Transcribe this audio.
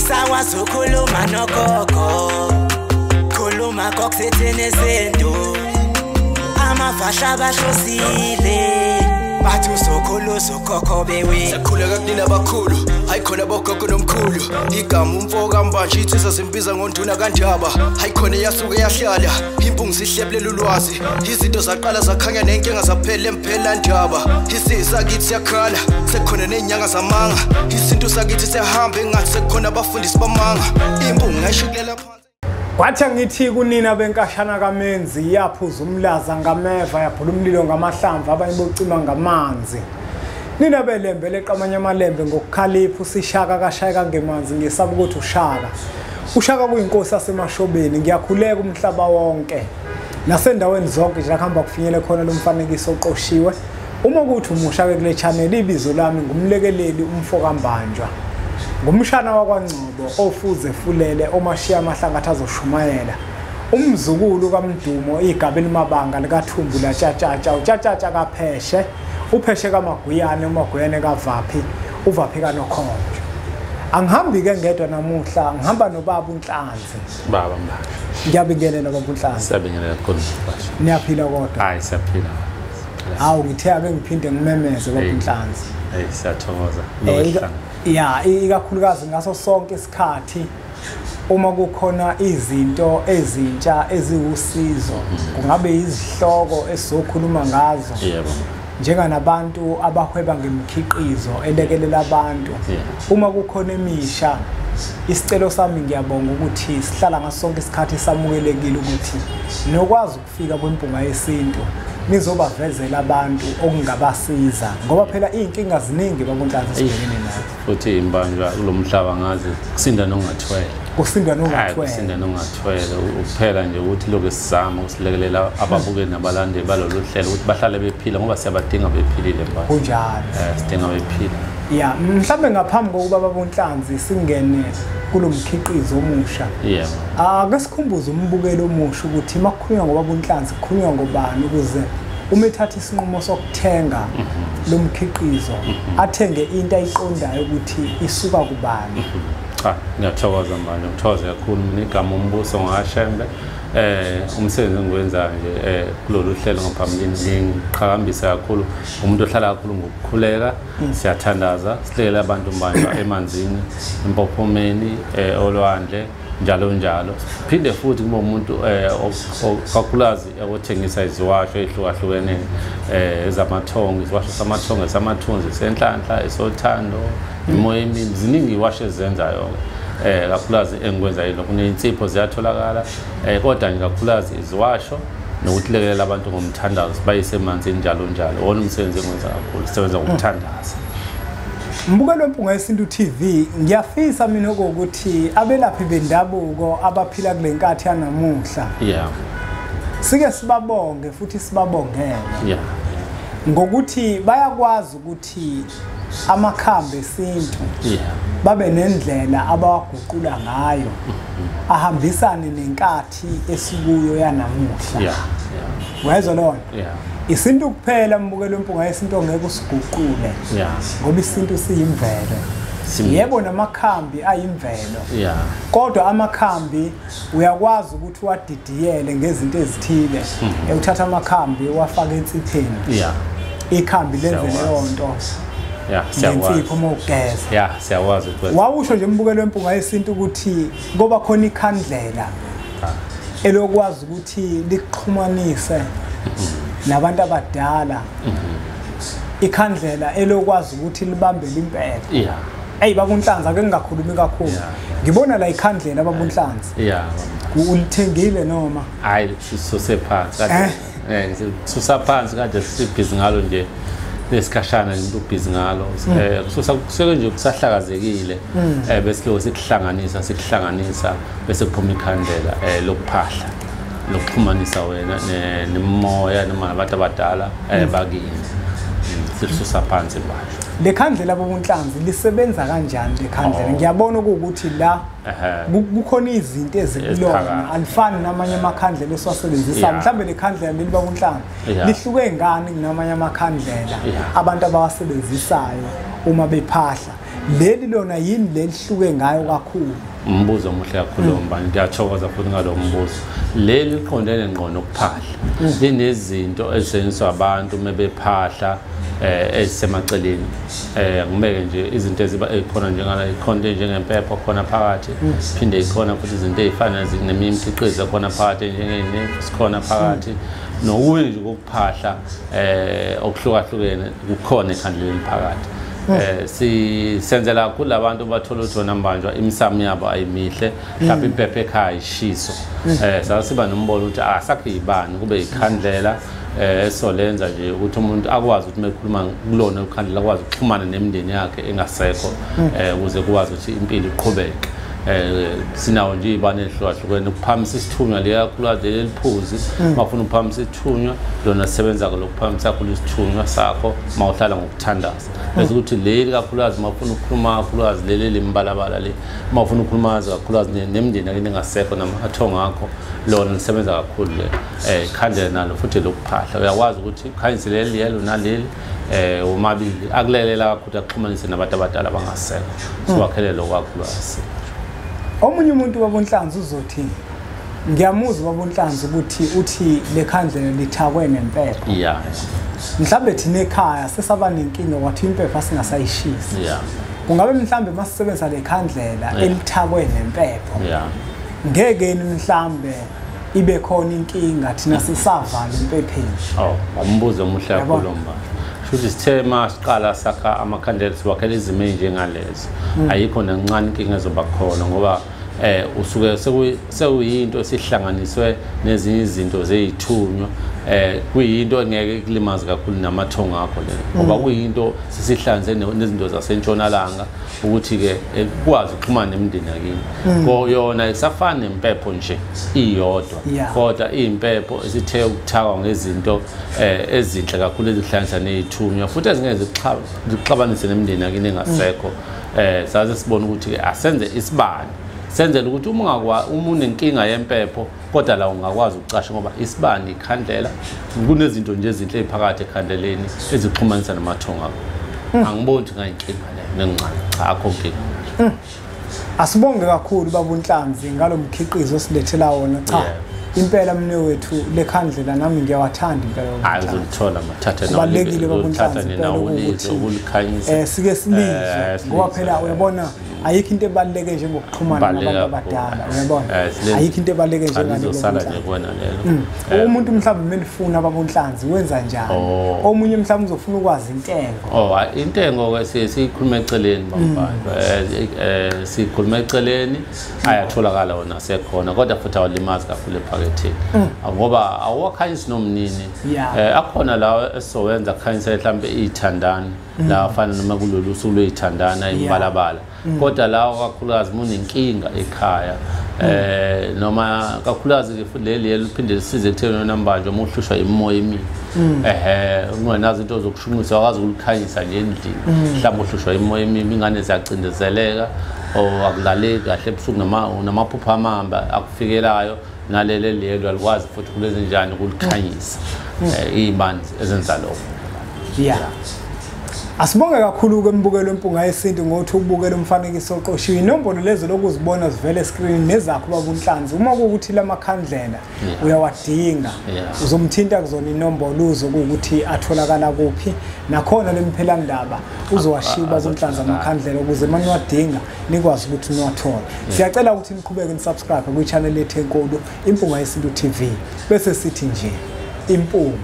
Sakwazi ukukhuluma nogogo, khuluma kokusithini isintu. Amafasha bahlosile, bathi usokhulu ukhokho bewe. Sakhuleka kunina abakhulu, hayi khona bogogo nomkhulu. Igama umfo kaMbanje insizwa zimbiza ngonduna kaNdaba. Hayi khona yasuke yahlala, impungu sihlebulela ulwazi. Izinto zaqala zakhanya nenkinga zaphela emphela ndaba. Isisakithi siyakhala, sekukhona nezinyanga zamanga. Isintu sakithi siyahamba engathi sekukhona abafundisi bamanga. Impungu ngayishukulela phansi. Kwathi angithi kunina benkashana kaMenzi, yaphuza umlaza ngameva, yaphula umlilo ngamahlamvu, abanye bocima ngamanzi. Nina belembe leqamanye amalembe ngokukhalipha, usishaka kashayeka ngemanzi, ngesaba ukuthi ushaka. Ushaka kuyinkosi yasemashobeni, ngiyakhuleka umhlaba wonke. Nasendaweni zonke nje kuhamba kufinyele khona lo mfanekiso oqoshiwe. Uma kuthi umusha ke kule channel, ibizo lami ngumlekeleli umfo kaMbanjwa. Ngumshana wakwaNgcobo ofuze fulele omashiya amahlangathi azoshumayela. Umzukulu kaMdumo igaba elimabanga likaThumbu laTshatshatsha, uTshatshatsha kaPheshe, uPheshe kaMaguyane, uMaguyane kaVaphi, uVaphi kaNokhonjo. Angihambi ke ngedwa namuhla, ngihamba nobaba uNhlanzi. Baba Mbanje. Ngiyabingelela baba uNhlanzi. Siyabingelela kakhulu Mbanje. Niyaphila kodwa? Hayi siyaphila. Hawu ngithe ake ngiphinde ngimemeze baba uNhlanzi. Hey siyathokoza. Ya, ikakhulukazi ngaso sonke isikhathi uma kukhona izinto ezintsha eziwusizo, kungabe izihloko esizokhuluma ngazo. Yebo. Njenganabantu abahweba ngemikhiqizo elekelela abantu. Uma kukhona emisha, isicelo sami ngiyabonga ukuthi sihlala ngaso sonke isikhathi samukelekile ukuthi nokwazi ukufika kwimpunga yesintu nizobavezela abantu okungabasiza, ngoba phela iy'nkinga ziningi babuNhlanzi esibhekene nazo. Futhi imbanjwa kulo mhlaba ngazi kusinda nongathwele. Kusinda nongathwele. Kusinda nongathwele. Ukuphela nje ukuthi lokho sizama ukusilekelela ababukeli nabalandeli balolu hlelo ukuthi bahlale bephila, ngoba siyabadinga bephilile manje. Kunjalo. Sidinga bephila. Ya, mhlambe ngaphambi kokuba babuNhlanzi singene kulo mkhiqizo omusha. Yebo. Ake sikhumbuze umbukeli omusha ukuthi makukhulunywa ngobabuNhlanzi kukhulunywa ngobani, ukuze uma ethatha isinqumo sokuthenga lo mkhiqizo athenge into ayiqondayo ukuthi isuka kubani. Cha, ngiyathokoza manje, ngithokoza kakhulu. Mina igama uMbuso ngokaShembe. Umsebenzi engiwenza nje kulolu hlelo ngaphambilini ngiqhakambisa kakhulu umuntu ohlala kakhulu ngokukhuleka. Siyathandaza, silekelela abantu manje emanzini, empophomeni, olwandle, njalo njalo. Phinde futhi kube umuntu kakhulukazi othengisa iziwasho ezihlukahlukene, ezamathongo, iziwasho samathongo, esamathunzi, esenhlanhla, esothando, imoya emibi, ziningi iwasho ezenzayo. Kakhulukazi engikwenza yilokho, kuney'nsipho ziyatholakala, kodwa nje kakhulukazi iziwasho nokuthi lekelela abantu ngomthandazo bayise emanzini njalo njalo. Wona umsebenzi engiwenza kakhulu, sisebenza ngokuthandaza. Mbukelo wempunga yesintu TV, ngiyafisa mina ukuthi abelaphi bendabuko abaphila kule nkathi yanamuhla, sike sibabonge futhi sibabongele. Ngokuthi bayakwazi ukuthi amakhambi esintu babe nendlela abawaguqula ngayo ahambisane nenkathi esikuyo yanamuhla. Wezwa lona? Isintu kuphela mbukelo wempunga yesintu ongeke usiguqule. Ngoba isintu siyimvelo. Yebo, namakhambi ayimvelo. Kodwa amakhambi uyakwazi ukuthi uwadidiyele ngezinto ezithile. Uthatha amakhambi uwafake ensipheni. Ikhambi lenze leyo nto. Siyakwazi. Uma ugeza. Siyakwazi ukwenza. Wawusho nje mbukelo wempunga yesintu ukuthi ngoba khona ikhandlela elokwazi ukuthi likuxhumanise nabantu abadala. Ikhandlela elokwazi ukuthi libambele impela. Ey babuNhlanzi ake ngingakhulumi kakhulu. Ngibona la ikhandlela babuNhlanzi. Ulithengile noma? Hayi sisuse phansi kade. Sisusa phansi kade sibhizi ngalo nje. Lesikhashana nje umuntu ubhizi ngalo. Kususa kusuke nje kusahlakazekile. Bese lokho sikuhlanganisa bese kuphuma ikhandlela lokuphahla, lokuxhumanisa wena nemoya noma nabantu abadala bakini. Sisusa phansi manje. Le khandlela bobuNhlanzi lisebenza kanjani le khandlela? Ngiyabona ukuthi la kukhona izinto ezikulona, alifani namanye amakhandlela esiwasebenzisa. Mhlambe le khandlela leli babuNhlanzi lihluke ngani kunamanye amakhandlela abantu abawasebenzisayo uma bephahla? Leli lona yini lelihluke ngayo kakhulu? Umbuzo omuhle kakhulu mbani, ngiyathokoza futhi ngalo mbuzo. Leli liqondene ngqo nokuphahla. Linezinto ezisetshenziswa abantu uma bephahla ezisemaceleni. Ngibeke nje izinto eziba ezikhona njengala ikhona njengempepho khona phakathi, phinde ikhona futhi izinto ezifana neminye imikhiqizo khona phakathi njengey'nemfu sikhona phakathi. Nokunye nje kokuphahla okuhlukahlukene kukhona ekhandleleni phakathi. Senzela kakhulu abantu bathola ukuthi wena mbanjwa imisamo yabo ayimihle, mhlawumbe impepho ekhaya ayishiso. Sasiba nombono ukuthi asakhe yibani kube ikhandlela esolenza nje ukuthi umuntu akwazi ukuthi mekhuluma kulona ikhandlela akwazi ukuxhumana nemindeni yakhe engasekho, ukuze kukwazi ukuthi impilo iqhubeke. Sinawo nje ibane ehlukahlukene ukuphamisa isithunywa le kakhulukazi leli liphuzi. Mawufuna ukuphamisa isithunywa lona sisebenza lokuphamisa kakhulu isithunywa sakho mawuhlala ngokuthandaza. Bese ukuthi leli kakhulukazi mawufuna ukukhuluma kakhulukazi leli limbalabala le, mawufuna ukukhuluma kakhulukazi nemindeni yakini engasekho namathongo akho, lona lisebenza kakhulu le. Ikhandlela nalo futhi lokuphahla uyakwazi ukuthi ukhanyise leli yelo naleli omabili akulelela kakhulu akuxhumanise nabantu abadala abangasekho. Siwakhele lokho kakhulukazi. Omunye umuntu waboNhlanzi uzothi ngiyamuzwa waboNhlanzi ukuthi uthi lekhandlela lithakwe nempepho. Mhlambe thina ekhaya sesaba nenkinga wathi impepho asingasayishisi. Kungabe mhlambe masisebenzisa lekhandlela elithakwe nempepho. Ngeke mhlambe ibe khona inkinga thina sisavala empepheni. Umbuzo omuhle kakhulu mba. Futhi sithe masiqala sakha amakhandlela siwakhela izimo ezinjengalezo. Ayikho nencane inkinga ezoba khona ngoba usuke sekuyinto esihlanganiswe nezinye izinto zeyithunywa, kuyinto engeke ikulimaze kakhulu namathongo akho le, ngoba kuyinto sisihlanganise nezinto zasentshonalanga ukuthi ke ukwazi ukuxhumana nemindeni yakini. Yona isafana nempepho nje iyodwa, kodwa impepho esithe ukuthakwa ngezinto ezinhle kakhulu ezihlanganisa nezithunywa futhi ezingeke zixabanise nemindeni yakini engasekho. Saze sibone ukuthi ke asenze isibani senzele ukuthi uma unenkinga yempepho kodwa la ungakwazi ukucasha ngoba isibani ikhandlela kunezinto nje ezinhle eziphakathi ekhandeleni ezixhumanisa namathongo akho. Angiboni ukuthi ngayinkinga leyo nencane, cha akho nkinga. Asibonge kakhulu babuNhlanzi ngalo mkhiqizo osilethela wona. Cha impela mne wethu lekhandlela nami ngiyawathanda impela. Hayi uzolithola mathatha nawo. Kubalulekile babuNhlanzi ukulikhanyisa. Sike silizwe ngoba phela uyabona ayikho into ebaluleke njengokuxhumana nabantu abadala, uyabona. Ayikho into ebaluleke njengale nje kuwena lelo. Umuntu mhlawumbe melifuna babuNhlanzi wenza njani? Omunye mhlawumbe uzofuna ukwazi intengo. Intengo ke siyikhuluma eceleni bamfana. Sikhuluma eceleni ayatholakala wona sekhona kodwa futhi awalimazi kakhulu ephaketheni ngoba awakhanyisi nomnini. Akhona la esowenza khanyisa mhlambe ithandana la afana noma kulolu suku lwethandana imbalabala, kodwa lawo kakhulukazi munenkinga ekhaya noma kakhulukazi ke futhi leli liphinde lisize ekutheni namanje uma uhlushwa imimoya emibi, ungenazo into zokushunqisa akwazi ukulikhanyisa nje endlini. Mhlawumbe uhlushwa imimoya emibi, ingane ziyacindezeleka or akulaleki kahle ebusuku namaphupho amamba akufikelayo, naleli lelo alikwazi futhi kulezi njani ukulikhanyisa. Iy'bani ezenza lokho. Asibonge kakhulu ke mbukelo Mpunga Yesintu ngokuthi ubukele umfanekiso oqoshiwe. Inombolo lezo lokuzibona zivele screen nezakho babuNhlanzi. Uma kuwukuthi lamakhandlela uyawadinga, uzomthinta kuzona inombolo uzokuthi atholakala kuphi, nakhona lemphelandaba uzowashiya babuNhlanzi amakhandlela ukuze maniwadinga nikwazi ukuthi niwathole. Siyacela ukuthi niqhubeke nisubscribe kwi channel yethu enkulu Impunga Yesintu TV. Bese sithi nje impunga.